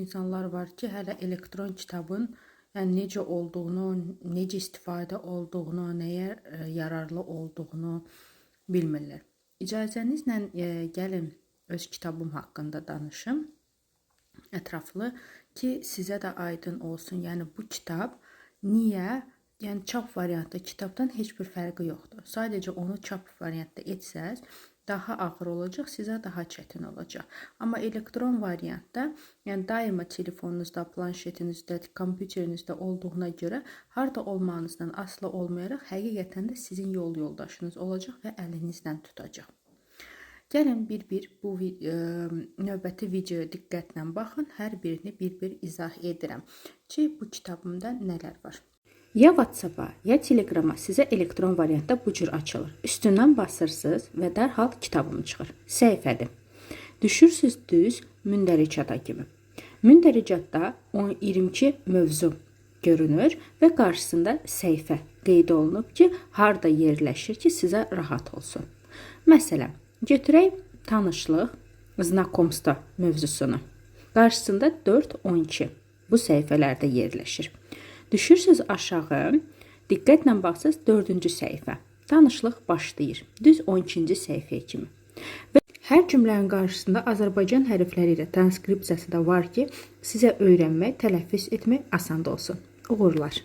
İnsanlar var ki, hələ elektron kitabın, yəni necə olduğunu, necə istifadə olduğunu, nəyə yararlı olduğunu bilmirlər. İcazənizlə gəlin öz kitabım haqqında danışım ətraflı ki, sizə də aydın olsun. Yəni bu kitab niyə, yəni çap variantda kitabdan heç bir fərqi yoxdur. Sadəcə onu çap variantda etsəz daha ağır olacaq, sizə daha çətin olacaq. Amma elektron variantda, yəni daima telefonunuzda, planşetinizdə, kompüterinizdə olduğuna görə harda olmağınızdan asılı olmayaraq həqiqətən də sizin yol yoldaşınız olacaq və əlinizdən tutacaq. Gəlin bir-bir bu növbəti videoya diqqətlə baxın. Hər birini bir-bir izah edirəm ki, bu kitabımda nələr var. Ya WhatsApp-a, ya Telegram-a sizə elektron variantda bu cür açılır. Üstündən basırsınız və dərhal kitabım çıxır. Səhifədir. Düşürsüz düz mündəricata kimi. Mündəricatda 22 mövzu görünür və qarşısında səhifə qeyd olunub ki, harda yerləşir ki, sizə rahat olsun. Məsələn, götürək tanışlıq, знакомство mövzusunu. Qarşısında 4, 12 bu səhifələrdə yerləşir. Düşürsüz aşağı, diqqətlə baxsaz 4-cü səhifə. Tanışlıq başlayır. Düz 12-ci səhifəyə kimi. Və hər cümlənin qarşısında Azərbaycan hərfləri ilə transkripsiyası da var ki, sizə öyrənmək, tələffüz etmək asan da olsun. Uğurlar.